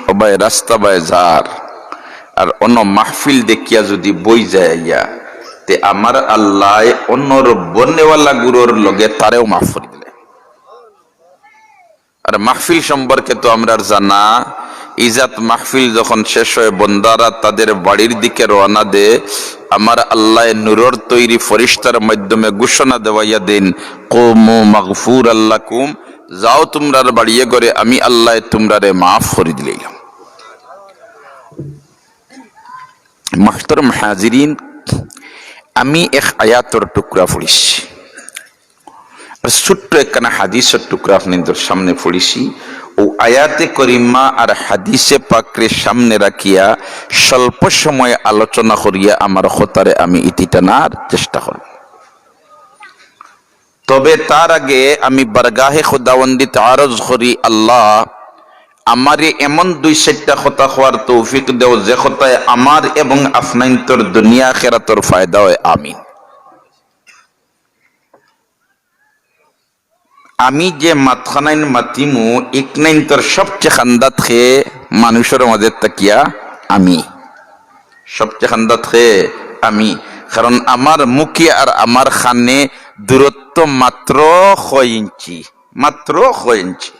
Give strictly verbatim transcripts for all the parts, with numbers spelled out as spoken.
অবায় রাস্তা বায় যার, আর অনো মাহফিল দেখিয়া যুদি বই যায় আইয়া, তে আমার আল্লায় অনর বনেওয়ালা গুরুর লগে তারেও মাফ করি দিলে। আর মাহফিল সম্পর্কে তো আমরার জানা, ইজাত মাহফিল যখন শেষ হয়, বন্দারা তাদের বাড়ির দিকে রওনা দে, আমার আল্লায় নূরর তৈরি ফরিস্তার মাধ্যমে ঘোষণা দেওয়াইয়া দেন, "কুমু মাগফুরাল লাকুম, যাও তুমরার বাড়িয়ে ঘরে, আমি আল্লায় তুমরারে মাফ করি দিলাইলাম।" মুহতারাম হাজিরিন, আমি এক আয়াতর টুকরা পড়ছি। আর ছোট্ট একখানা হাদিসর টুকরা আপনাইনতর সামনে পড়ছি। অউ আয়াতে করিমা আর হাদিসে পাকরে সামনে রাখিয়া স্বল্প সময় আলোচনা করিয়া আমার কথারে আমি ইতি টানার চেষ্টা করমু। তবে তার আগে আমি বারগাহে খুদাবন্দিত আরজ করি, আল্লাহ, আমারে এমন দুই চাইরটা কথা কওয়ার তৌফিক দেও, যে কথায় আমার এবং আপনাইনতর দুনিয়া আখেরাতর ফায়দা হয়। আমিন। আমি যে মাতখানাইন মাতিমু, ইকনাইনতর সবচে খান্দাত কে মানুষর মাঝে থাকিয়া আমি। সবচে খান্দাত কে আমি। কারণ আমার মুখে আর আমার কানে দূরত্ব মাত্র কয় ইঞ্চি, মাত্র কয় ইঞ্চি।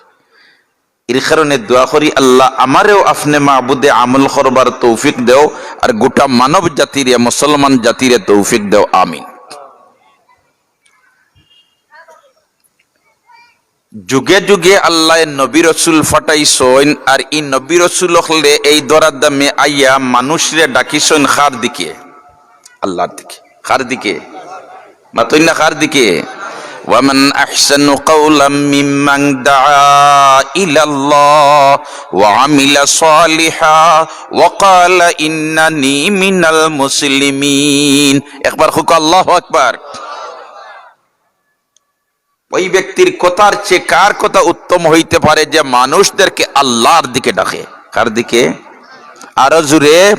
এর কারণে দোয়া করি, আল্লাহ, আমারেও আপনে মাবুদে আমল করবার তৌফিক দেও, আর গোটা মানব জাতিরে, মুসলমান জাতিরে তৌফিক দেও। আমিন। যুগে যুগে আল্লায় নবী রসুল পাঠাইছইন, আর ই নবী রসুল অকলে এই ধরাধামে আইয়া মানুষরে ডাকিছইন কার দিকে? আল্লাহর দিকে। কার দিকে? মাতইন না, কার দিকে? "ওয়ামান আহসানু কাওলাম মিম্মান দাআ ইলাল্লাহ ওয়া আমিলা সালিহা ওয়া ক্বালা ইন্নানি মিনাল মুসলিমিন।" একবার কউক্কা, আল্লাহু আকবার। ওই ব্যক্তির কথার চেয়ে কার কথা উত্তম হইতে পারে যে মানুষদেরকে আল্লাহর দিকে ডাকে? কার দিকে? আরো জোরে।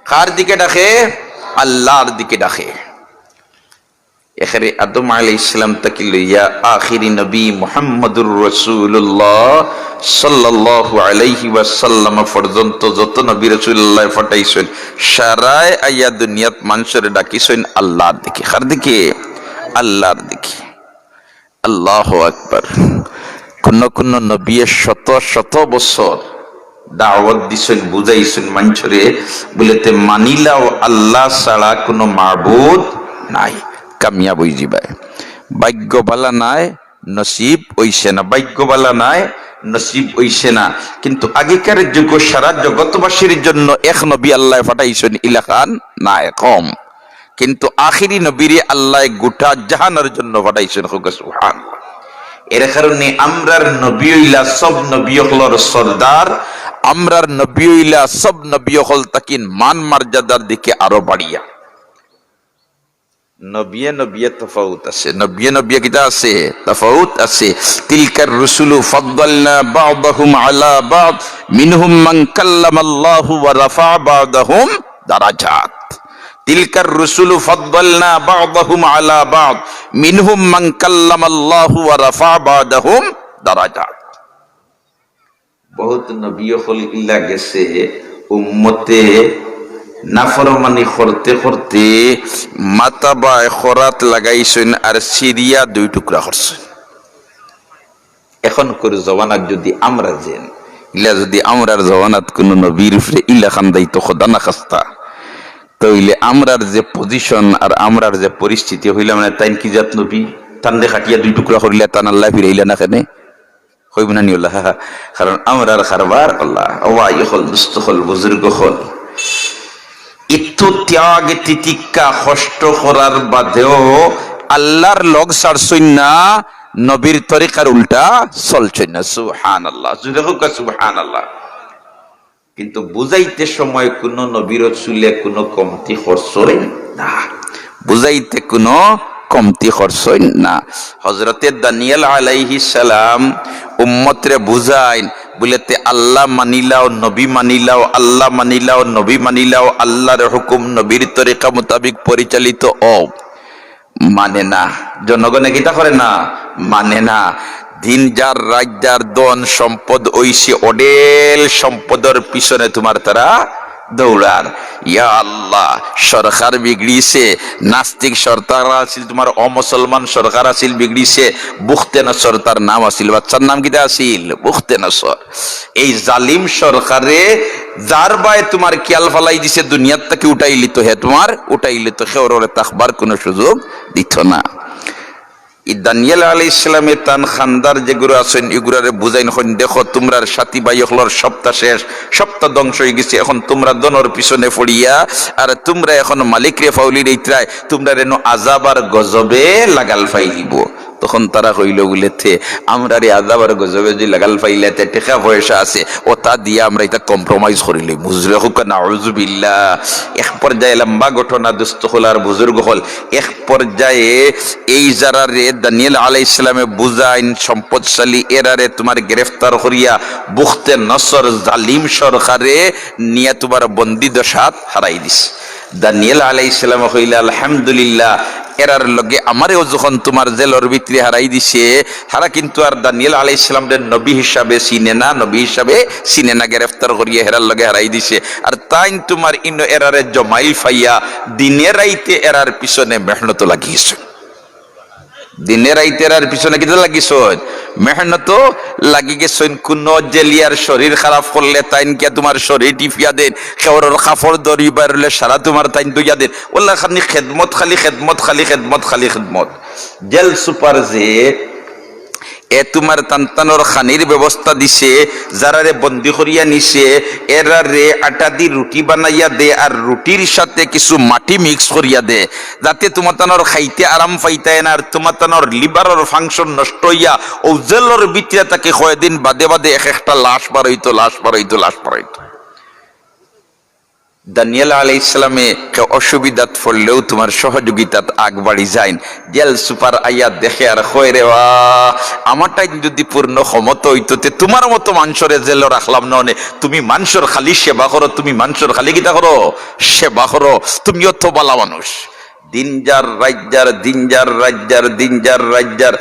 কার দিকে ডাকে? আল্লাহর দিকে ডাকে। এখানে আদম আলাইহিস সালাম থাকি লইয়া আখিরি নবী মুহাম্মদুর রাসূলুল্লাহ সাল্লাল্লাহু আলাইহি ওয়াসাল্লাম পর্যন্ত যত নবী রাসূলুল্লাহ পাঠাইছইন, সারায় আইয়া দুনিয়াত মানুষরে ডাকিছইন আল্লাহর দিকে। কার দিকে? আল্লাহর দিকে। আল্লাহু আকবার। কোন কোন নবীয়ে শত শত বছর দাওয়াত দিছইন, বুঝাইছইন মানষরে, বুলে, "তে মানিলাও আল্লাহ ছাড়া কোনো মাবুদ নাই।" কামিয়াব অইযিবায়। ভাগ্য বালা নায়, নসিব অইছে না, ভাগ্য বালা নায়, নসিব অইছে না। কিন্তু আগেকার যুগ সারা জগৎবাসীর জন্য এক নবী আল্লায় পাঠাইছইন, ইলাখান নায়, কম। কিন্তু আখিরি নবীরে আল্লায় গোটা জাহানর জন্য পাঠাইছইন। কউক্কা সুবহানাল্লাহ। এর কারণে আমরার নবী অইলা সব নবী অকলর সর্দার, আমরার নবী অইলা সব নবী অকল থাকি মান মর্যাদার দিকে আরো বাড়িয়া। নবিয়ে নবিয়ে তফাউত আছে, নবিয়ে নবিয়ে কিতা আছে? তফাউত আছে। তিলকার রুসুলু ফাদ্দালনা বা'দাহুম আলা বা'দ, মিনহুম মান কাল্লামাল্লাহু ওয়া রাফা বা'দাহুম দারাজাত। তিলকার রুসুলু ফাদ্দালনা বা'দাহুম আলা বা'দ, মিনহুম মান কাল্লামাল্লাহু ওয়া রাফা বা'দাহুম দারাজাত। বহুত নবী অকল ইলা গেছে, উম্মতে নাফরমানি করতে করতে মাথা বায় খরাত লাগাইছইন আর ছিড়িয়া দুই টুকরা করছইন। এখনকুর জমানাত যুদি আমরা যেন, ইলা যুদি আমরার জমানাত কুনু নবীর উপরে ইলা খান্দাইতো খোদা না খাস্তা, তাইলে আমরার যে position আর আমরার যে পরিস্থিতি অইলা, মানে, তাইন কি জাত নবী? তানরে কাটিয়া দুই টুকরা করিলা, তান আল্লায় ফিরাইলা না কেনে? কইবো না নি অলা? কারণ আমরার কারবার আল্লাহ। ও ভাই অকল, দোস্ত অকল, বুজুর্গ অকল, ইতু ত্যাগ তিতিক্ষা কষ্ট করার বাদেও আল্লাহর লগ ছাড়ছইন না, নবীর তরিকার উল্টা চলছইন না। সুবহানাল্লাহ, জুরে কউক্কা সুবহানাল্লাহ। কিন্তু বুঝাইতে সময় কুনু নবী রসুলে কুনু কমতি করছইন না, বুঝাইতে কুনু কমতি করছইন না। হজরতে দানিয়েল আলাইহিস সালাম উম্মতরে বুঝাইন, বুলে, "তে আল্লাহ মানিলাও, নবী মানিলাও, আল্লাহ মানিলাও, নবী মানিলাও, আল্লাহর হুকুম নবীর তরিকা মোতাবিক পরিচালিত অও।" মানে না। জনগণে কিতা করে না? মানে না। দিন যার, রাইত যার, ধন সম্পদ অইছে, অঢেল সম্পদর পিছনে তুমার তারা দৌড়ার। ইয়া আল্লাহ, সরকার বিগড়িছে, নাস্তিক সরকার আছিল, তুমার অমুসলমান সরকার আছিল, বিগড়িছে। বুখতে নসর তার নাম আছিল, বাচ্চার নাম কিতা আছিল? বুখতে নসর। এই জালিম সরকারে যার বায় তুমার খিয়াল ফালাই দিছে, দুনিয়ার থাকি উঠাইলিতো, হে তুমার উঠাইলিতো, হে ওরে থাকবার কুনু সুযোগ দিতো না। ই দানিয়েল আলাইহিস সালামে তান খান্দার যেগুরা আছইন, ইগুরারে বুঝাইন, কইন, "দেখো, তুমরার সাথী ভাই অকলর সবতা শেষ, সবতা ধ্বংস অইগেছে। এখন তুমরা ধনর পিছনে পড়িয়া, আর তুমরা এখন মালিকরে ফাউলি রইতরায়, তুমরারে নু আযাব আর গজবে লাগাল ফাইলিবো।" তখন তারা কইলো বুলে, "তে আমরারে আযাব আর গজবে যদি লাগাল ফাইলায়, তে টেকা পয়সা আছে, অতা দিয়া আমরা ইতা compromise করিলাই।" বুঝলে হোক, নাউজুবিল্লাহ। এক পর্যায়ে লম্বা ঘটনা, দুস্ত অকল আর বুজুর্গ অকল, এক পর্যায়ে এই যারারে দানিয়েল আলাইহিস সালামে বুঝাইন সম্পদশালী, এরারে তুমার গ্রেফতার করিয়া বুখতে নসর জালিম সরকারে নিয়া তুমার বন্দি দশাত হারাই দিছে। দানিয়েল আলাইহিস সালামে কইলা, "আলহামদুলিল্লাহ, এরার লগে আমারেও যখন তুমার জেলর ভিতরে হারাই দিছে।" হারা কিন্তু আর দানিয়েল আলাইহিস সালামরে নবী হিসাবে চিনে না, নবী হিসাবে চিনে না, গ্রেফতার করিয়া হেরার লগে হারাই দিছে। আর তাইন তুমার ইনো এরারে জমাইল ফাইয়া দিনে রাইতে এরার পিছনে মেহনত লাগিছে। দিনে রাইতে এরার পিছনে কিতা লাগিছইন? মেহনত লাগি গেছইন। কুনু জেলিয়ার শরীর খারাপ করলে তাইন গিয়া তুমার শরীর টিপিয়া দেইন, কেউরর কাপড় দড়ি বার অইলে সারা তুমার তাইন ধইয়া দেইন। অলা খালি খেদমত, খালি খেদমত, খালি খেদমত, খালি খেদমত। জেল সুপার যে, এ তুমার তান তানর খানির ব্যবস্থা দিছে, যারারে বন্দি করিয়া নিছে, এরারে আটা দি রুটি বানাইয়া দে, আর রুটির সাথে কিছু মাটি mix করিয়া দে, যাতে তুমার তানর খাইতে আরাম পাইতায় না, আর তুমার তানর লিভারর function নষ্ট অইয়া অউ জেলর ভিতরে থাকি কয়দিন বাদে বাদে এক একটা লাশ বার অইতো, লাশ বার অইতো, লাশ বার অইতো। দানিয়েল আলাইহিস সালামে কেউ অসুবিধাত পড়লেও তুমার সহযোগিতাত আগ বাড়ি যাইন। জেল সুপার আইয়া দেখে আর কয়, "রে বা, আমার টাইম যদি পূর্ণ ক্ষমতা অইতো, তে তুমার মতো মানষরে জেলো রাখলাম না অনে। তুমি মানষর খালি সেবা করো, তুমি মানষর খালি কিতা করো? সেবা করো। তুমি অত বালা মানুষ।" দিন যার, রাইত যার, দিন যার, রাইত যার, দিন যার, রাইত যার।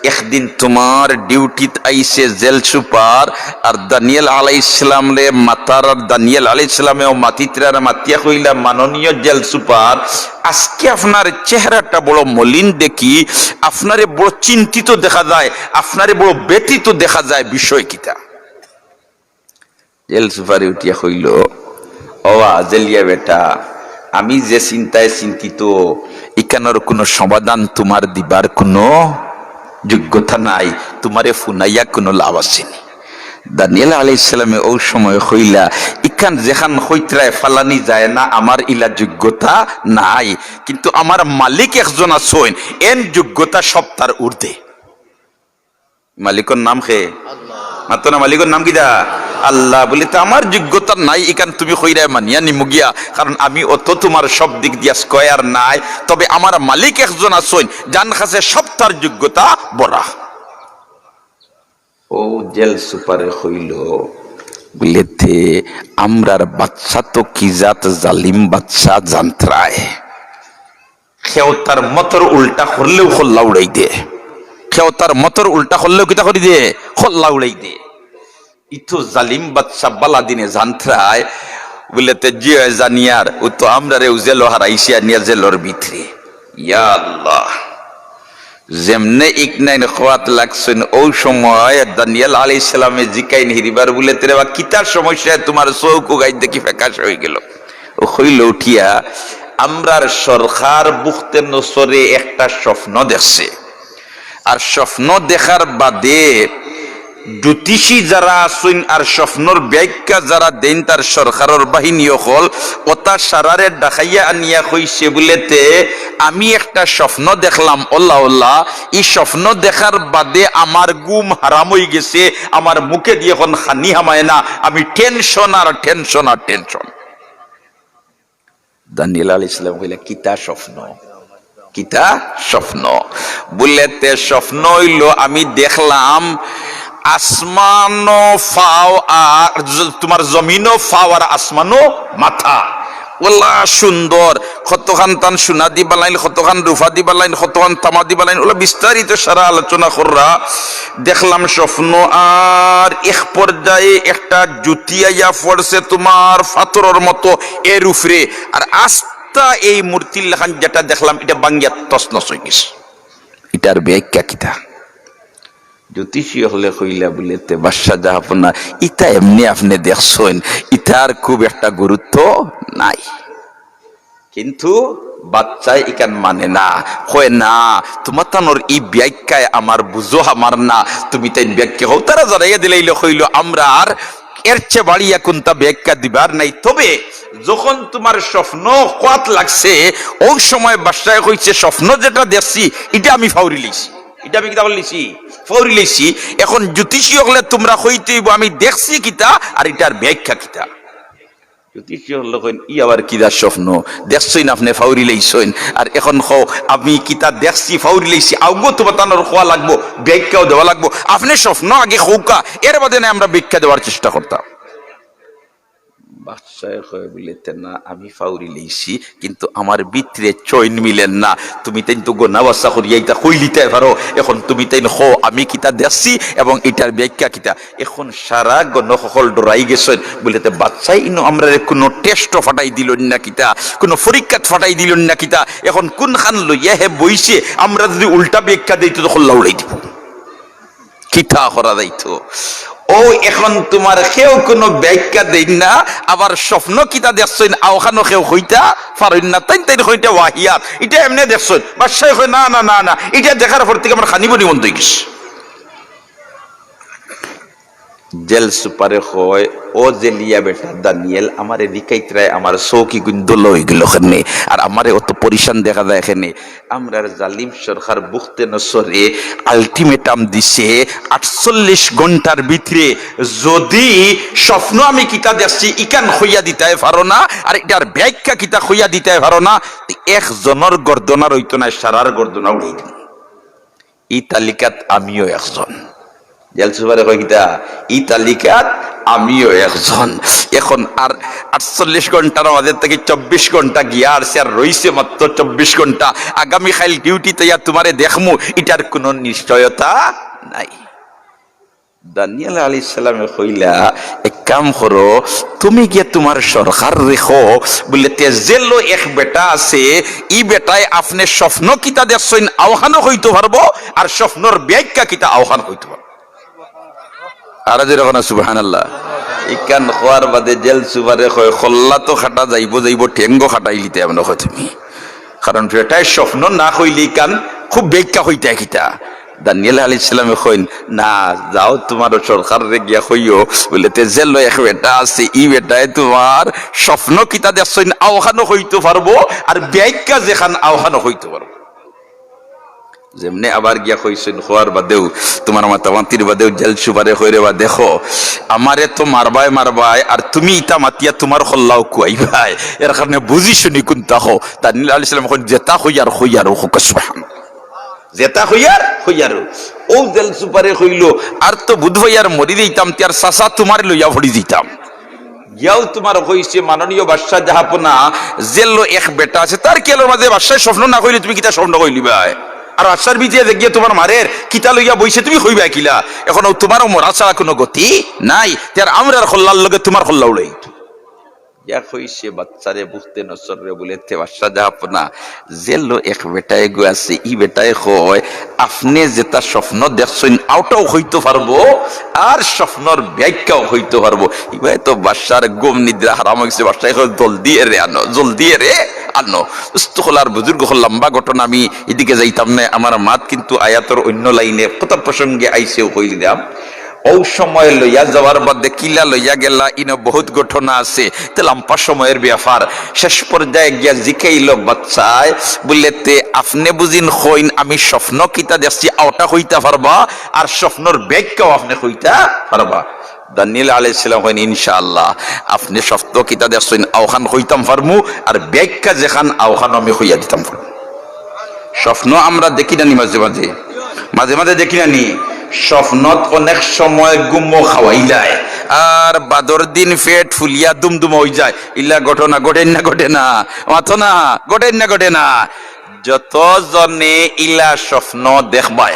একদিন তুমার ডিউটিত আইছে জেল সুপার, আর দানিয়েল আলাইহিস সালামরে মাতার, আর দানিয়েল আলাইহিস সালামেও মাতিতরা, আর মাতিয়া কইলা, "মাননীয় জেল সুপার, আজকে আপনার চেহারাটা বড় মলিন দেখি, আপনারে বড় চিন্তিত দেখা যায়, আপনারে বড় ব্যথিত দেখা যায়, বিষয় কিতা?" জেল সুপারে উঠিয়া কইলো, "ও বা, জেলিয়া বেটা, আমি যে চিন্তায় চিন্তিত, ইখানর কুনু সমাধান তুমার দিবার কুনু যোগ্যতা নাই, তুমারে ফুনাইয়া কুনু লাভ আছে নি।" দানিয়েল আলাইহিস সালামে অউ সময় কইলা, "ইখান যেখান কইতরায় ফালানি যায় না, আমার ইলা যোগ্যতা নাই, কিন্তু আমার মালিক একজন আছইন, এন যোগ্যতা সবতার ঊর্ধ্বে।" মালিকর নাম কে? মাতো না, মালিকর নাম কিতা? আল্লাহ। বলে, "তে আমার যোগ্যতা নাই, ইখান তুমি কইরায় মানিয়া নিমু গিয়া, কারণ আমি অত তুমার সব দিক দিয়া square নাই, তবে আমার মালিক একজন আছইন, যান কাছে সবতার যোগ্যতা বড়া।" অউ জেল সুপারে কইলো, বলে, "তে আমরার বাদশা তো কি জাত জালিম বাদশা জানতরায়।" কেউ তার মতর উল্টা করলেও খোল্লা উড়াই দে, কেউ তার মতর উল্টা করলেও কিতা করি দে? খোল্লা উড়াই দে। ইতো জালিম বাদশা বালা দিনে জানতরায়, বলে, "তে জি অয় জানিয়ার, অউ তো আমরারে অউ জেলো হারাইছে, আনিয়া জেলর ভিতরে।" ইয়া আল্লাহ, যেমনে ইকনাইন খোয়াত লাগছইন, অউ সময় দানিয়েল আলাইহিস সালামে জিকাইন হিরিবার, বলে, "তে রে বা, কিতা সমস্যায় তুমার চউখ উগাইন দেখি ফেকাশ অইগেলো?" অউ কইলো উঠিয়া, "আমরার সরকার বুখতে নসরে একটা স্বপ্ন দেখছে, আর স্বপ্ন দেখার বাদে জ্যোতিষী যারা আছইন আর স্বপ্নর ব্যাখ্যা যারা দেইন তার সরকারর বাহিনী অকল, অতা সারারে ডাকাইয়া আনিয়া কইছে বলে, তে আমি একটা স্বপ্ন দেখলাম, অলা অলা, ই স্বপ্ন দেখার বাদে আমার ঘুম হারাম অইগেছে, আমার মুখেদি অখন খানি হামায় না, আমি tension আর tension আর tension।" দানিয়েল আলাইহিস সালাম কইলা, "কিতা স্বপ্ন? কিতা স্বপ্ন?" বলে, "তে স্বপ্ন অইলো, আমি দেখলাম আসমানো ফাও আর জ-, তুমার জমিনো ফাও আর আসমানো মাথা।" ওলা সুন্দর, কতখান তান সোনা দি বানাইল, কতখান রূপা দি বানাইল, কতখান তামা দি বানাইল, ওলা বিস্তারিত সারা আলোচনা কররা। দেখলাম স্বপ্ন, আর এক পর্যায়ে একটা জুতি আইয়া পড়ছে তুমার পাথরর মতো এর উপরে, আর আস্তা এই মূর্তির লাখান যেটা দেখলাম, ইটা ভাঙ্গিয়া তছনছ অইগেছে। ইটার ব্যাখ্যা কিতা? জ্যোতিষী অকলে কইলা বুলে, "তে বাদশা জাহাপনা, ইতা এমনে আপনে দেখছইন, ইতার খুব একটা গুরুত্ব নাই।" কিন্তু বাদশায় ইখান মানে না, কয়, "না, তুমার তানর ই ব্যাখ্যায় আমার বুঝো আমার না, তুমি তাইন ব্যাখ্যা কও।" তারা জানাইয়া দিলাইল, কইল, "আমরার এর চেয়ে বাড়িয়া কুন্তা ব্যাখ্যা দিবার নাই, তবে যখন তুমার স্বপ্ন কওয়াত লাগছে, অউ সময় বাদশায় কইছে, 'স্বপ্ন যেটা দেখছি, ইটা আমি ফাউরি লইছি।'" ইটা আমি কিতা করি লইছি? ফাউরি লইছি। এখন জ্যোতিষী অকলে তুমরা কইতে অইবো, আমি দেখছি কিতা আর ইটার ব্যাখ্যা কিতা। জ্যোতিষী অকলে কইন, "ই আবার কিতা স্বপ্ন? দেখছইন আপনে ফাউরি লইছইন, আর এখন কও আমি কিতা দেখছি ফাউরি লইছি, আউগো তুমার তানর কওয়া লাগবো, ব্যাখ্যাও দেওয়া লাগবো। আপনে স্বপ্ন আগে কউক্কা, এর বাদে নায় আমরা ব্যাখ্যা দেওয়ার চেষ্টা করতাম।" বাদশায় কয় বুলে, "তে না, আমি ফাউরি লইছি, কিন্তু আমার ভিতরে চইন মিলের না। তুমি তাইন তো গনা বাছা করিয়া ইতা কইলিতায় পারো। এখন তুমি তাইন কও, আমি কিতা দেখছি এবং ইটার ব্যাখ্যা কিতা?" এখন সারা গণ হকল ডরাই গেছইন। বুলে, "তে বাদশায় ইনো আমরারে কুনু টেস্টো ফাটাই দিলইন না কিতা, কুনু পরীক্ষাত ফাটাই দিলইন না কিতা? এখন কুনখান লইয়া হে বইছে, আমরা যুদি উল্টা ব্যাখ্যা দেই তো কল্লা উড়াই দিবো।" কিতা করা যাইতো? অউ এখন তুমার কেউ কুনু ব্যাখ্যা দেইন না, আবার স্বপ্ন কিতা দেখছইন, অউখানও কেউ কইতা পারইন না। তাইন তাইন কইতা ওয়াহিয়াত, ইটা এমনে দেখছইন। বাদশায় কয়, "না, না, না, না, ইটা দেখার পর থাকি আমার খানি পানি বন্ধ অইগেছে।" জেল সুপারে কয়, "ও জেলিয়া বেটা দানিয়েল, আমারে জিকাইতরায় আমার চউখ ইগুইন ধলা অইগেলো কেনে, আর আমারে অত পরিশান দেখা যায় কেনে?" আমরার জালিম সরকার বুখতে নসরে ultimatum দিছে, আটচল্লিশ ঘন্টার ভিতরে যুদি স্বপ্ন আমি কিতা দেখছি ইখান কইয়া দিতায় পারো না, আর ইটার ব্যাখ্যা কিতা কইয়া দিতায় পারো না, তে একজনর গর্দন আর অইতো নায়, সারার গর্দন উড়াই দিমু। ই তালিকাত আমিও একজন। জেল সুপারে কয় কিতা, "ই তালিকাত আমিও একজন।" এখন আর আটচল্লিশ ঘন্টার মাঝে থাকি চব্বিশ ঘন্টা গিয়া আরছে, আর রইছে মাত্র চব্বিশ ঘন্টা। আগামী কাইল ডিউটিত আইয়া তুমারে দেখমু, ইটার কুনু নিশ্চয়তা নাই। দানিয়েল আলাইহিস সালামে কইলা, "এক কাম করো, তুমি গিয়া তুমার সরকাররে কও, বুলে, 'তে জেলো এক বেটা আছে, ই বেটায় আপনে স্বপ্ন কিতা দেখছইন, অউখানও কইতো পারবো, আর স্বপ্নর ব্যাখ্যা কিতা, অউখান কইতো পারবো।'" আর যেরকম না, সুবহানাল্লাহ। ইখান কওয়ার বাদে জেল সুপারে কয়, "কল্লা তো কাটা যাইবো, যাইবো, ঠেঙ্গো কাটাইলিতায় মনো কয় তুমি।" কারণ বেটায় স্বপ্ন না কইলে ইখান খুব ব্যাখ্যা কইতায় কিতা। দানিয়েল আলাইহিস সালামে কইন, "না, যাও তুমার সরকাররে গিয়া কইও, বুলে, 'তে জেলো এক বেটা আছে, ই বেটায় তুমার স্বপ্ন কিতা দেখছইন, অউখানও কইতো পারবো, আর ব্যাখ্যা যেখান, অউখানও কইতো পারবো।'" যেমনে আবার গিয়া কইছইন, কওয়ার বাদেউ, তুমার মাতামাতির বাদেউ জেল সুপারে কয়, "রে বা দেখো, আমারে তো মারবায় মারবায়, আর তুমি ইতা মাতিয়া তুমার কল্লাও খুয়াইবায়, এর কারণে বুঝি শুনি কুন্তা কও।" দানিয়েল আলাইহিস সালামে কইন, "যেতা কইয়ার, কইয়ার, ও কউক্কা সুবহানাল্লাহ।" যেতা কইয়ার, কইয়ার। অউ জেল সুপারে কইলো, "আর তো বুধ ভাই আর মরি যাইতাম, তে আর চাচা তুমারে লইয়া পড়ি যাইতাম।" গিয়াও তুমার কইছে, "মাননীয় বাদশা জাহাপনা, জেলো এক বেটা আছে, তার খেয়ালর মাঝে বাদশায় স্বপ্ন না কইলে তুমি কিতা স্বপ্ন কইলিবায়? আর বাদশার ভিতরে যে গিয়া তুমার মারের, কিতা লইয়া বইছে তুমি কইবায় কিলা? এখন অউ তুমারও মরা ছাড়া কুনু গতি নাই, তে আর আমরার কল্লার লগে তুমার কল্লা উড়াই।" ইয়া কইছে, "বাদশারে বুখতে নসররে বুলে, 'তে বাদশা জাহাপনা, জেলো এক বেটায় গু আছে, ই বেটায় কয়, আপনে যেতা স্বপ্ন দেখছইন, অউটাও কইতো পারবো, আর স্বপ্নর ব্যাখ্যাও কইতো পারবো।'" ইবায় তো বাদশার ঘুম নিদ্রা হারাম অইগেছে। বাদশায় কয়, "জলদি এরে আনো, জলদি এরে আনো।" দোস্ত অকল আর বুজুর্গ অকল, লম্বা ঘটনা, আমি ইদিকে যাইতাম নায়, আমার মাত কিন্তু আয়াতর অইন্য লাইনে কথা প্রসঙ্গে আইছে, অউ কইলিলাম। অউ সময় লইয়া যাওয়ার বাদে কিলা লইয়া গেলা, ইনো বহুত ঘটনা আছে, তে লম্বা সময়র ব্যাপার। শেষ পর্যায়ে গিয়া জিকাইলো বাদশায়, বুলে, "তে আপনে বুঝিন কইন, আমি স্বপ্ন কিতা দেখছি, অউটা কইতা পারবা, আর স্বপ্নর ব্যাখ্যাও আপনে কইতা পারবা?" দানিয়েল আলাইহিস সালাম কইন, "ইনশাআল্লাহ, আপনে স্বপ্ন কিতা দেখছইন, অউখান কইতাম পারমু, আর ব্যাখ্যা যেখান, অউখানও আমি কইয়া দিতাম পারমু।" স্বপ্ন আমরা দেখি না নি মাঝে মাঝে? মাঝে মাঝে দেখি না নি? স্বপ্নত অনেক সময় ঘুমো খাওয়াইলায়, আর বাদর দিন পেট ফুলিয়া দুমদুমা অইযায়। ইলা ঘটনা ঘটের না, ঘটে না? মাতো না, ঘটের না, ঘটে না? যত জনে ইলা স্বপ্ন দেখবায়,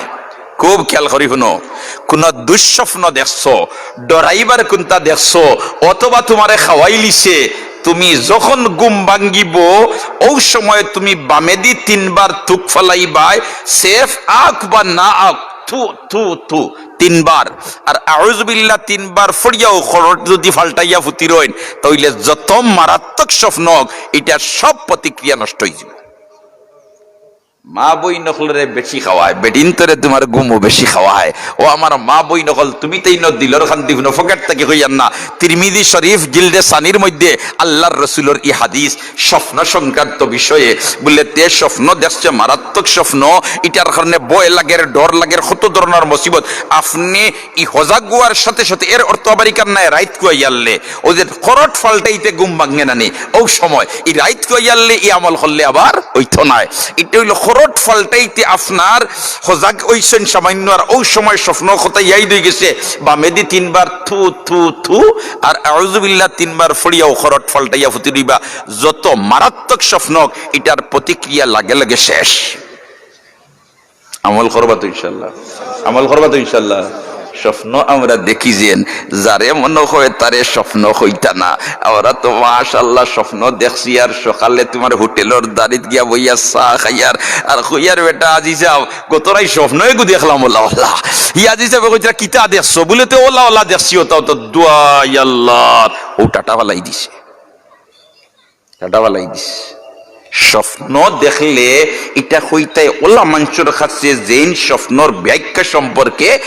খুব খেয়াল করি হুনো, কুনু দুঃস্বপ্ন দেখছো, ডরাইবার কুনতা দেখছো, অথবা তুমারে খাওয়াইলিছে, তুমি যখন ঘুম ভাঙ্গিবো, অউ সময় তুমি বামেদি তিনবার থুক ফালাইবায়, সেফ আউক বা না আউক, থু, থু, থু, তিনবার। আর আউযুবিল্লাহ তিনবার পড়িয়াও খরট যুদি ফাল্টাইয়া ফুতিরইন, তাইলে যত মারাত্মক স্বপ্ন অউক, ইটার সব প্রতিক্রিয়া নষ্ট অইযিবো। মা-বইন অকলরে বেশি খাওয়ায়, বেটিন্তরে তুমার ঘুমো বেশি খাওয়ায়। ও আমার মা-বইন অকল, তুমি তাইন দিলর কান্দি হুনো, পকেট থাকি কইয়ার না। তিরমিজি শরিফ জিলদে সানির মইধ্যে আল্লার রসুলর ই হাদিস স্বপ্ন সংক্রান্ত বিষয়ে, বুলে তে স্বপ্ন দেখছে মারাত্মক স্বপ্ন, ইটার কারণে ভয় লাগের, ডর লাগের, কত ধরনর মুসিবত। আপনে ই হজাগ অওয়ার সাথে সাথে, এর অর্থ আবার ইখান নায় রাইত কুয়াইয়ারলে, অউ যে খরট ফাল্টাইতে ঘুম ভাঙ্গে না নি, অউ সময় ই রাইত কুয়াইয়ারলে ই আমল করলে আবার অইতো নায়। ইটা অইলো খরট ফাল্টাইতে আপনার হজাগ অইছইন সামাইন্য, আর অউ সময় স্বপ্ন কথা ইয়াদ অইগেছে, বামেদি তিনবার থু, থু, থু, আর আউযুবিল্লাহ তিনবার পড়িয়াও খরট ফাল্টাইয়া ফুতি দিবা। যত মারাত্মক স্বপ্ন অউক, ইটার প্রতিক্রিয়া লগে লগে শেষ। আমল করবা তো ইনশাআল্লাহ, আমল করবা তো ইনশাআল্লাহ। স্বপ্ন আমরা দেখি যেন, যারে মনো কয় তারে স্বপ্ন কইতা না। আমরা তো মাশাআল্লাহ স্বপ্ন দেখছি, আর সকালে তুমার হোটেলর দারিত গিয়া বইয়া চা খাইয়ার, আর কইয়ার, "বেটা আজি সাব, গত রাইত স্বপ্ন এগু দেখলাম ওলা ওলা।" ই আজি সাবে কইতরা, "কিতা দেখছো?" বুলে, "তে ওলা ওলা দেখছি, ওতা ওতা দোয়াই আল্লাহ।" অউ টাটা ফালাই দিছে। টাটা ফালাই দিছে। স্বপ্ন দেখলে ইটা কইতায় ওলা মানষর কাছে যেইন স্বপ্নর ব্যাখ্যা সম্পর্কে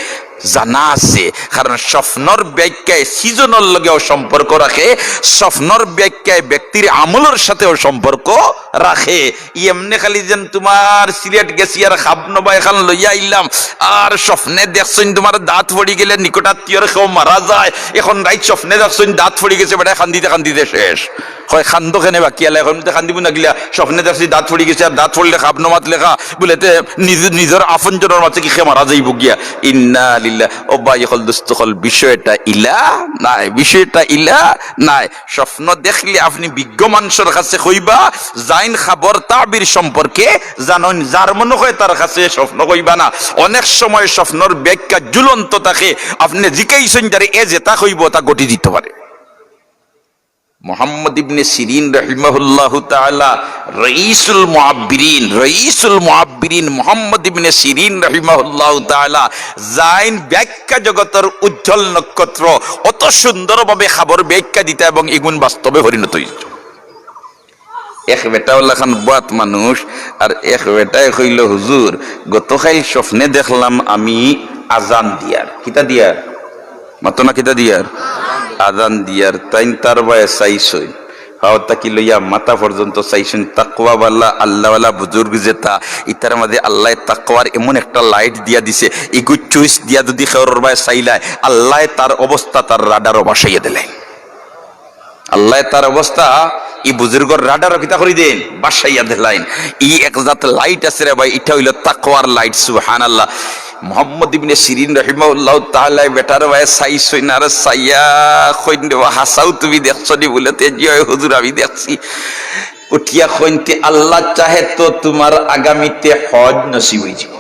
জানা আছে, কারণ স্বপ্নর ব্যাখ্যায় সিজনর লগেও সম্পর্ক রাখে, স্বপ্নর ব্যাখ্যায় ব্যক্তির আমলর সাথেও সম্পর্ক রাখে। ই এমনে খালি যেন তুমার সিলেট গেছি আর খাবনবা এখান লইয়া আইলাম, আর স্বপ্নে দেখছইন তুমার দাঁত পড়ি গেলে নিকটাত্মীয়র কেউ মারা যায়, এখন রাইত স্বপ্নে দেখছইন দাঁত পড়ি গেছে, বেটায় কান্দিতে কান্দিতে শেষ। কয়, "কান্দো কেনে বাকি আলা?" এখন তো কান্দিবো না কিলা, স্বপ্নে দেখছি দাঁত পড়ি গেছে, আর দাঁত পড়লে খাবনবাত লেখা, বুলে, "তে নিজ-, নিজর আপনজনর মাঝে কি কে মারা যাইবো গিয়া?" ইন্না লিল্লাহ। ও ভাই অকল, দোস্ত অকল, বিষয়টা ইলা নায়, বিষয়টা ইলা নায়। স্বপ্ন দেখলে আপনে বিজ্ঞ মানষর কাছে কইবা, যাইন খাবর তাবির সম্পর্কে জানইন, যার মনো কয় তার কাছে স্বপ্ন কইবা না। অনেক সময় স্বপ্নর ব্যাখ্যা ঝুলন্ত থাকে, আপনে জিকাইছইন যারে, এ যেতা কইবো তা ঘটি দিতো পারে। মুহাম্মদ ইবনে সিরিন রহিমাহুল্লাহু তাআলা, রইসুল মুআব্বিরিন, রইসুল মুআব্বিরিন মুহাম্মদ ইবনে সিরিন রহিমাহুল্লাহু তাআলা, যাইন ব্যাখ্যা জগতর উজ্জ্বল নক্ষত্র, অত সুন্দরভাবে খাবর ব্যাখ্যা দিতা এবং ইগুন বাস্তবে পরিণত অইছে। এক বেটা অলাখান বদ মানুষ, আর এক বেটায় কইলো, "হুজুর, গতকাইল স্বপ্নে দেখলাম আমি আজান দিয়ার।" কিতা দিয়ার? মাতো না, কিতা দিয়ার? আজান দিয়ার। তাইন তার বায় চাইছইন, পাও থাকি লইয়া মাথা পর্যন্ত চাইছইন। তাকওয়াওয়ালা, আল্লাহওয়ালা বুজুর্গ যেতা, ইতার মাঝে আল্লায় তাকওয়ার এমন একটা light দিয়া দিছে, ইগু switch দিয়া যুদি কেউরর বায় চাইলায়, আল্লায় তার অবস্থা তার রাডারো ভাসাইয়া দিলাইন। আল্লায় তার অবস্থা ই বুজুর্গর রাডারো কিতা করি দেইন? ভাসাইয়া দিলাইন। ই এক জাত light আছে রে ভাই, ইটা অইলো তাকওয়ার light। সুবহানাল্লাহ। মুহাম্মদ ইবনে সিরিন রহিমাহুল্লাহু তাআলা বেটার বায় চাইছইন, আর চাইয়া কইন, "রে বা, হাছাউ তুমি দেখছো নি?" বুলে, "তে জি অয় হুজুর, আমি দেখছি।" উঠিয়া কইন, "তে আল্লাহ চাহে তো তুমার আগামীতে হজ নসিব অইযিবো।"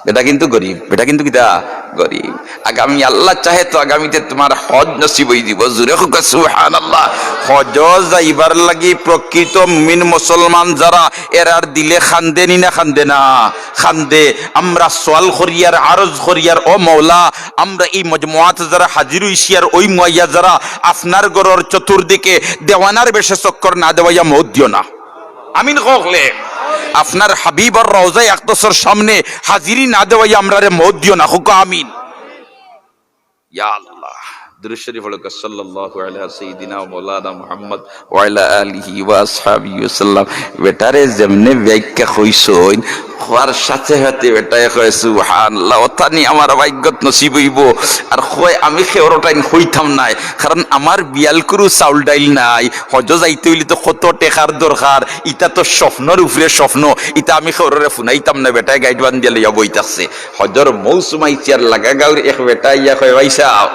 বেটা কিন্তু গরিব, বেটা কিন্তু কিতা? গরিব। আগামী আল্লাহ চাহে তো আগামীতে তুমার হজ নসিব অইযিবো। জুরে কউক্কা সুবহানাল্লাহ। হজো যাইবার লাগি প্রকৃত মুমিন মুসলমান যারা, এরার দিলে কান্দে নি না কান্দে না? কান্দে। আমরা সওয়াল করিয়ার, আরজ করিয়ার, ও মওলা, আমরা ই মজমুআত যারা হাজির অইছি আর ওই মুয়াইয়া যারা, আপনার ঘরর চতুর্দিকে দেওয়ানার বেশে চক্কর না দেওয়াইয়া মউত দিও না। আমিন কউক্কা। আপনার হাবিবর রওজায়ে আকদসর সামনে হাজিরি না দেওয়াইয়া আমরারে মউত দিও না, কউক্কা আমিন। ইয়া আল্লাহ। দুরূদ শরীফ পড়ো, সাল্লাল্লাহু আলা সাইয়্যিদিনা ওয়া মাওলানা মুহাম্মদ ওয়া আলা আলিহি ওয়া আসহাবিহি ওয়া সাল্লাম। বেটারে যেমনে ব্যাখ্যা কইছইন, কওয়ার সাথে সাথে বেটায় কয়, "সুবহানাল্লাহ, অতানি আমার ভাইগ্যত নসিব অইবো।" আর কয়, "আমি কেউরটাইন কইতাম নায়, কারণ আমার বিয়ালকুরু চাউল ডাইল নাই, হজো যাইতে অইলে তো কত টেকার দরকার, ইতা তো স্বপ্নর উপরে স্বপ্ন, ইতা আমি কেউররে হুনাইতাম নায়।" বেটায় গাইট বান্ধিয়া লইয়া বই থাকছে। হজর মৌসুম আইছে আর লাগাগাঁওর এক বেটা আইয়া কয়, "ভাইসাব,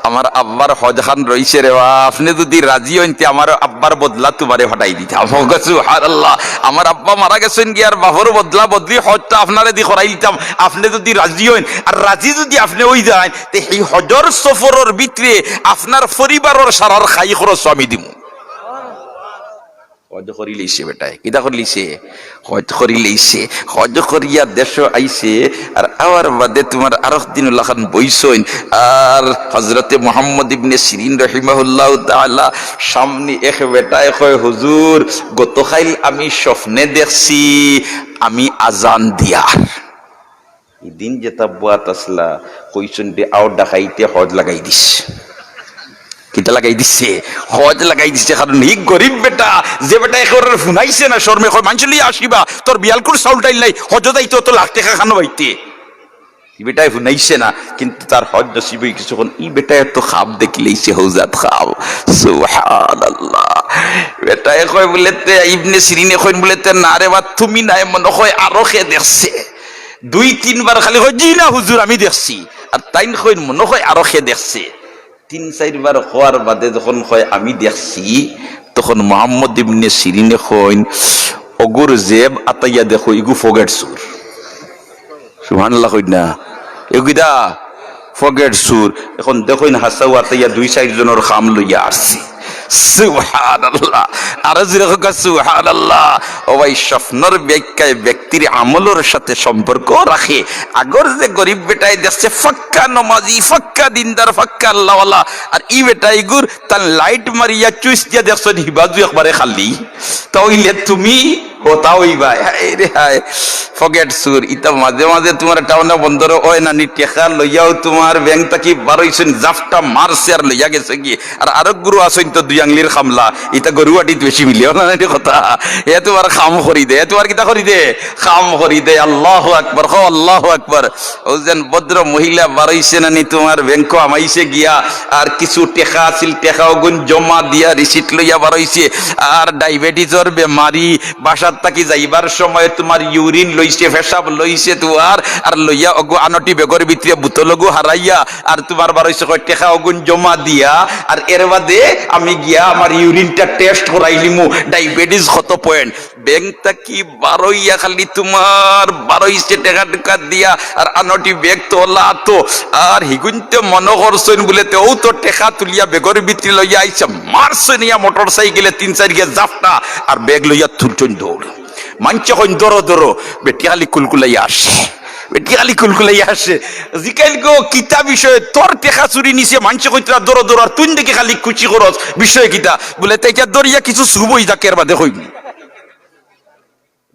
আমার আব্বার হজ খান রইছে রেবা, আপনে যুদি রাজি অইন তে আমার আব্বার বদলা তুমারে ফাটাই দিতাম।" কও সুবহানাল্লাহ। আমার আব্বা মারা গেছইন গিয়া আর বাপর বদলা বদলি হজটা আপনারে দি করাই দিতাম, আপনে যুদি রাজি অইন, আর রাজি যুদি আপনে অই যাইন, তে এই হজর সফরর ভিতরে আপনার পরিবারর সারার খাই খরচ আমি দিমু। হজ করি লইছে বেটায়, কিতা করি লইছে? হজ করি লইছে। হজ করিয়া দেশো আইছে, আর আওয়ার বাদে তুমার আরক দিন উলাখান বইছইন। আর হজরতে মুহাম্মদ ইবনে সিরিন রহিমাহুল্লাহ তাআলা সামনে এক বেটায় কয়, "হুজুর, গতকাইল আমি স্বপ্নে দেখছি আমি আজান দিয়ার।" ইদিন যেতা বওয়াত আছলা, কইছইন দে, "আও ডাকাইতে হজ লাগাই দিছে।" কিতা লাগাই দিছে? হজ লাগাই দিছে। কারণ ই গরিব বেটা, যে বেটায় কেউররে হুনাইছে না, শরমে কয়, "মানষে লইয়া আসিবা, তোর বিয়ালকুর চাউল ডাইল নাই, হজো যাইতে অত লাখ টেকা খানো পাইতে।" ই বেটায় হুনাইছে না, কিন্তু তার হজ নসিব অই গেছে। অখন ই বেটায় তো খাব দেখিলাইছে, হউ জাত খাব। সুবহানাল্লাহ। বেটায় কয় বুলে তে, ইবনে সিরিনে কইন বুলে তে, "না রেবা, তুমি নায়, মনো কয় আরো কে দেখছে।" দুই তিনবার খালি কয়, "জি না হুজুর, আমি দেখছি।" আর তাইন কইন, "মনো কয় আরো কে দেখছে।" তিন চাইরবার কওয়ার বাদে যখন কয়, "আমি দেখছি," তখন মুহাম্মদ ইবনে সিরিনে কইন, "অগুর জেব আতাইয়া দেখো, ইগু ফগের চুর।" সুবহানাল্লাহ কইন না? ইগু কিতা? ফগের চুর। অখন দেখইন হাছাউ আতাইয়া দুই চাইর জনর খাম লইয়া আসছে। সুবহানাল্লাহ। আরো জোরে কউক্কা, সুবহানাল্লাহ। ও ভাই, স্বপ্নর ব্যাখ্যায় ব্যক্তির আমলর সাথে সম্পর্ক রাখে। আগর যে গরিব বেটায় দেখছে, পাক্কা নমাজি, পাক্কা দিনদার, পাক্কা আল্লাহওয়ালা, আর ই বেটায় ইগুর তার লাইট মারিয়া চুইস দিয়া দেখছইন, হিবাজু একবারে খালি। তা অইলে তুমি হতা অইবায়। হায় রে হায়, ফগের চুর। ইতা মাঝে মাঝে তুমার টাউনা বন্দরো অয় না নি, টেকা লইয়াও তুমার ব্যাংক থাকি বারইছইন, জাপটা মারছে আর লইয়া গেছে গি। আর আরক গুরু আছইন তো দুই আঙ্গলির খামলা, ইতা গরু আটিত বেশি মিলে, অয় না নি কথা? এ তুমার খাম করি দে, এ তুমার কিতা করি দে? খাম করি দে। আল্লাহু আকবার, কও আল্লাহু আকবার। অউ যেন ভদ্র মহিলা বারইছে না নি, তুমার ব্যাংকো হামাইছে গিয়া, আর কিছু টেকা আছিল, টেকা অগুন জমা দিয়া রিসিট লইয়া বারইছে, আর ডায়াবেটিসর বেমারি, বাসার থাকি যাইবার সময় তুমার ইউরিন লইছে, পেশাব লইছে তুমার, আর লইয়া অগু আনটি ব্যাগর ভিতরে বোতল অগু হারাইয়া, আর তুমার বারইছে কয় টেকা অগুন জমা দিয়া, আর এর বাদে আমি গিয়া আমার ইউরিনটা টেস্ট করাইলিমু, ডায়াবেটিস কত পয়েন্ট। ব্যাংক থাকি বারইয়া খালি তুমার বারইছে টেকা টুকা দিয়া, আর আনটি ব্যাগ তো অলা আতো, আর হিগুইন্তে মনো করছইন বুলে তে অউ তো টেকা তুলিয়া ব্যাগর ভিতরে লইয়া আইছে, মারছইন ইয়া মোটর সাইকেলে তিন চাইর গিয়া জাপটা, আর ব্যাগ লইয়া তুলছইন দৌড়। মানষে কইন, "ধরো, ধরো।" বেটি খালি কুলকুলাইয়া আসে, বেটি খালি কুলকুলাইয়া আসে। জিকাইল গো, "কিতা বিষয়? তোর টেকা চুরি নিছে, মানষে কইতরা ধরো, ধরো, আর তুইন দেখি খালি খুশি করস, বিষয় কিতা?" বুলে, "তে ইটা ধরিয়া কিছু সুব অই যাক, এর বাদে কইমু।"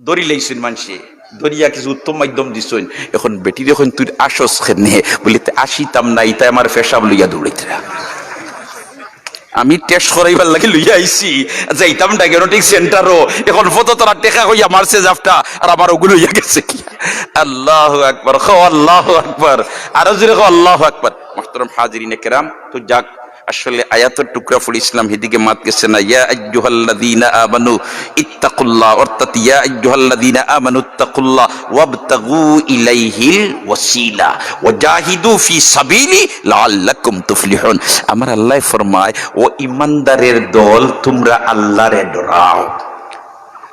ধরি লাইছইন মানষে, ধরিয়া কিছু উত্তম মাধ্যম দিছইন। অখন বেটিরে কইন, "তুই আসস কেনে?" বুলে, "তে আসিতাম না, ইতায় আমার পেশাব লইয়া দৌড়াইতরা। আমি টেস্ট করাইবার লাগি লইয়া আইছি, যাইতাম ডায়াগনস্টিক সেন্টারো, অখন পথো তারা টেকা কইয়া মারছে জাপটা, আর আমার অগু লইয়া গেছে কি।" আল্লাহু আকবার, কও আল্লাহু আকবার, আরো জোরে কও আল্লাহু আকবার। মুহতারাম হাজিরিনে কেরাম, তো যাক, আসলে আয়াতর টুকরা পড়ছিলাম, হিদিকে মাত গেছে না। ইয়া আইয়ুহাল্লাযীনা আমানু ইত্তাকুল্লাহ, অর্থাৎ ইয়া আইয়ুহাল্লাযীনা আমানু ইত্তাকুল্লাহ ওয়াবতাগু ইলাইহিল ওয়াসিলা ওয়াজাহিদু ফি সাবিলি লাআল্লাকুম তুফলিহুন। আমার আল্লায় ফরমায়, "ও ইমানদারের দল, তুমরা আল্লারে ডরাও।"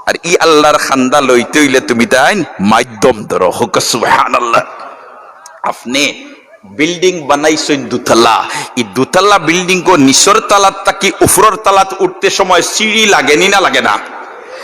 আর ই আল্লার খান্দা লইতে অইলে তুমি তাইন মাধ্যম ধরো। কউক্কা সুবহানাল্লাহ। আপনে বিল্ডিং বানাইছইন দুতলা, ই দুতলা বিল্ডিংগো নিচর তালাত থাকি উপরর তালাত উঠতে সময় সিঁড়ি লাগে নি না লাগে না?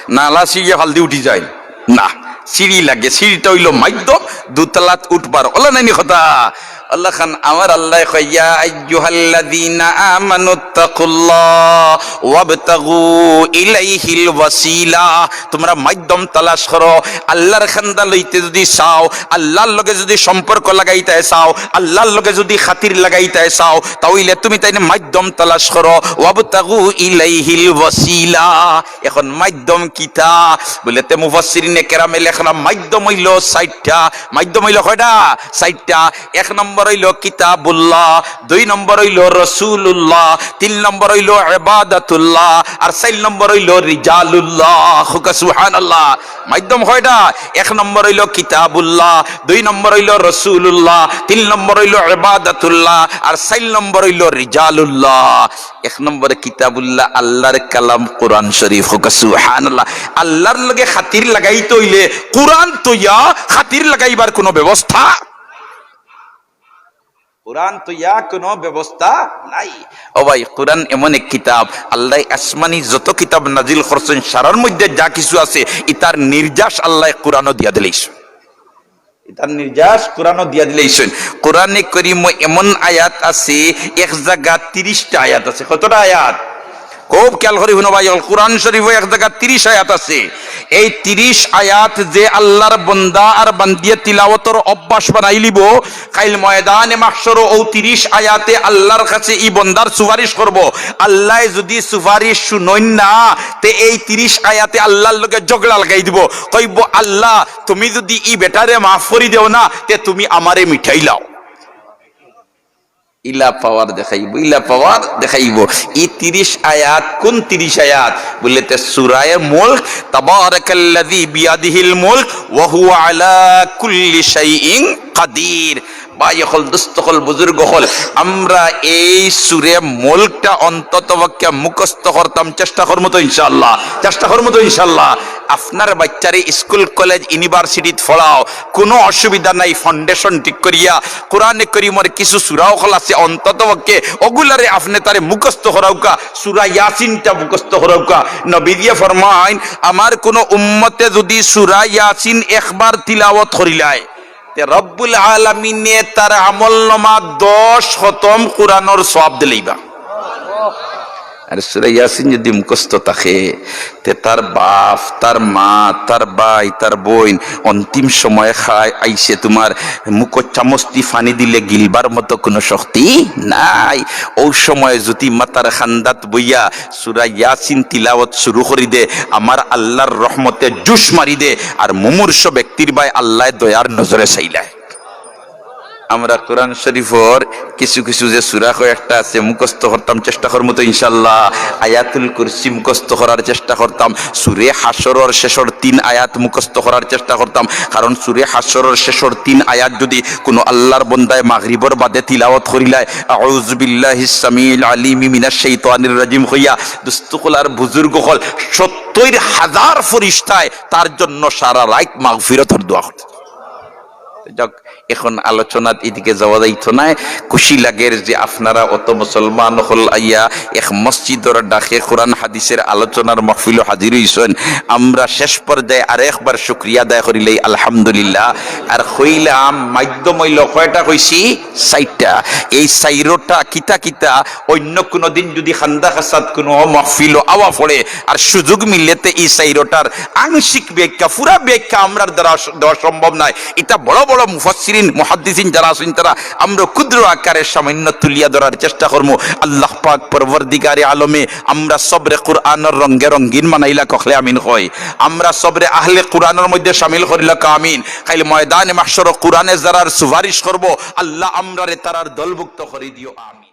নালা সিঁড়ি ফালদি উঠি যায় না, সিঁড়ি লাগে। সিঁড়িটা অইলো মাধ্যম দুতলাত উঠবার, অলা নায় নি কথা? আল্লাহ খান, আমার আল্লাহ কয়, "ইয়া আইয়ুহাল্লাযীনা আমানুত্তাকুল্লাহ ওয়াবতাগু ইলাইহিল ওয়াসিলা।" তোমরা মাধ্যম তালাশ করো। আল্লাহর খান্দা লইতে যদি চাও, আল্লাহর লগে যদি সম্পর্ক লাগাইতে চাও, আল্লাহর লগে যদি খাতির লাগাইতে চাও, তাইলে তুমি তাইন মাধ্যম তালাশ করো। "ওয়াবতাগু ইলাইহিল ওয়াসিলা।" এখন মাধ্যম কিতা? বুলে তে মুফাসসিরিনে কেরামে লেখরা মাধ্যম অইলো চাইরটা। মাধ্যম অইলো কয়টা? চাইরটা। এক নম্বর অইলো কিতাবুল্লাহ, দুই নম্বর অইলো রাসূলুল্লাহ, তিন নম্বর অইলো ইবাদাতুল্লাহ, আর চাইর নম্বর অইলো রিজালুল্লাহ। কউক্কা সুবহানাল্লাহ। মাধ্যম কয়টা? এক নম্বর অইলো কিতাবুল্লাহ, দুই নম্বর অইলো রাসূলুল্লাহ, তিন নম্বর অইলো ইবাদাতুল্লাহ, আর চাইর নম্বর অইলো রিজালুল্লাহ। এক নম্বরে কিতাবুল্লাহ, আল্লাহর কালাম কোরআন শরীফ। কউক্কা সুবহানাল্লাহ। আল্লাহর লগে খাতির লাগাইতে অইলে কোরআন থইয়া খাতির লাগাইবার কুনু ব্যবস্থা, কোরআন থইয়া কুনু ব্যবস্থা নাই। ও ভাই, কোরআন এমন এক কিতাব, আল্লায় আসমানি যত কিতাব নাজিল করছইন, সারার মধ্যে যা কিছু আছে, ইতার নির্যাস আল্লায় কোরআনও দিয়া দিলাইছইন। ইতার নির্যাস কোরআনও দিয়া দিলাইছইন। কোরআনে করিমো এমন আয়াত আছে, এক জাগাত তিরিশটা আয়াত আছে। কতটা আয়াত? খুব খেয়াল করি হুনো ভাই অকল, কোরআন শরীফো এক জাগাত তিরিশ আয়াত আছে। এই তিরিশ আয়াত যে আল্লাহর বন্দা আর বান্দিয়ে তিলাওয়াতর অভ্যাস বানাইলিবো, কাইল ময়দানে মাহশরো অউ তিরিশ আয়াতে আল্লাহর কাছে ই বন্দার সুপারিশ করবো। আল্লায় যুদি সুপারিশ শুনইন না, তে এই তিরিশ আয়াতে আল্লাহর লগে ঝগড়া লাগাই দিবো, কইবো, "আল্লাহ, তুমি যুদি ই বেটারে মাফ করি দেও না, তে তুমি আমারে মিঠাইলাও।" ইলা পাওয়ার দেখাইবো, ইলা পাওয়ার দেখাইবো। ই তিরিশ আয়াত, কুন তিরিশ আয়াত? বুলে তে সূরায়ে মুলক, "তাবারাকাল্লাযী বিয়াদিহিল মুলক ওয়া হুয়া আলা কুল্লি শাইইন কাদির।" ভাই অকল, দোস্ত অকল, বুজুর্গ অকল, আমরা এই সূরা মুলকটা অন্তত পক্ষে মুখস্থ করতাম, চেষ্টা করমু তো ইনশাআল্লাহ, চেষ্টা করমু তো ইনশাআল্লাহ। আপনার বাচ্চারে স্কুল, কলেজ, ইউনিভার্সিটিত পড়াও, কুনু অসুবিধা নাই, ফাউন্ডেশন ঠিক করিয়া কোরআনে করিমর কিছু সূরা অকল আছে, অন্তত পক্ষে অগুলারে আপনে তারে মুখস্থ করাউক্কা। সূরা ইয়াসিনটা মুখস্থ করাউক্কা। নবীজিয়ে ফরমাইন, আমার কুনু উম্মতে যুদি সূরা ইয়াসিন একবার তিলাওয়াত করিলায়, তে রব্বুল আলামিনে তার আমলনামাত দশ খতম কোরআনর সওয়াব দিলাইবা। আর সূরা ইয়াসিন যুদি মুখস্থ থাকে, তে তার বাপ, তার মা, তার ভাই, তার বইন অন্তিম সময় খায় আইছে, তুমার মুখো চামচ দি পানি দিলে গিলবার মতো কুনু শক্তি নাই। অউ সময় যুদি মাতার খান্দাত বইয়া সূরা ইয়াসিন তিলাওয়াত শুরু করি দে, আমার আল্লাহর রহমতে জুশ মারি দে, আর মুমূর্ষ ব্যক্তির বায় আল্লায় দয়ার নজরে চাইলায়। আমরা কোরআন শরীফর কিছু কিছু যে সূরা কয়েকটা আছে মুখস্থ করতাম, চেষ্টা করমু তো ইনশাআল্লাহ। আয়াতুল কুরসি মুখস্থ করার চেষ্টা করতাম, সূরা হাশরর শেষর তিন আয়াত মুখস্থ করার চেষ্টা করতাম, কারণ সূরা হাশরর শেষর তিন আয়াত যুদি কুনু আল্লাহর বন্দায় মাগরিবর বাদে তিলাওয়াত করিলায়, "আউযু বিল্লাহিস সামিউল আলিমি মিনাশ শাইতানির রাজিম" কইয়া, দোস্ত অকল আর বুজুর্গ অকল, সত্তইর হাজার ফিরিস্তায় তার জন্য সারা রাইত মাগফিরতর দোয়া করতা। যাউক, এখন আলোচনাত ইদিকে যাওয়া যাইতো নায়। খুশি লাগের যে আপনারা অত মুসলমান অকল আইয়া এক মসজিদর ডাকে কোরআন হাদিসের আলোচনার মাহফিলো হাজির অইছইন। আমরা শেষ পর্যায়ে আরেকবার শুকরিয়া আদায় করিলাই, আলহামদুলিল্লাহ। আর কইলাম, মাধ্যম অইলো কয়টা কইছি? চাইরটা। এই চাইরোটা কিতা কিতা? অইন্য কুনু দিন যুদি খান্দা খাসাত কুনু মাহফিলো আওয়া পড়ে, আর সুযোগ মিললে তে ই চাইরোটার আংশিক ব্যাখ্যা, পুরা ব্যাখ্যা আমরার দ্বারা স-, দেওয়া সম্ভব নায়। ইতা বড় বড় মুফাসসিরিন, মুহাদ্দিসিন যারা আছইন, তারা আমরা ক্ষুদ্র আকারে সামান্য তুলিয়া ধরার চেষ্টা করমু। আল্লাহ পাক পরওয়ারদিগারে আলমে আমরা সবরে কোরআনর রঙে রঙিন বানাইলা, কখলে আমিন কই। আমরা সবরে আহলে কোরআনর মধ্যে শামিল করিলা, আমিন। কাইল ময়দানে মাহশরো কোরআনে যারার সুপারিশ করবো, আল্লাহ আমরারে তারার দলভুক্ত করি দিও, আমিন।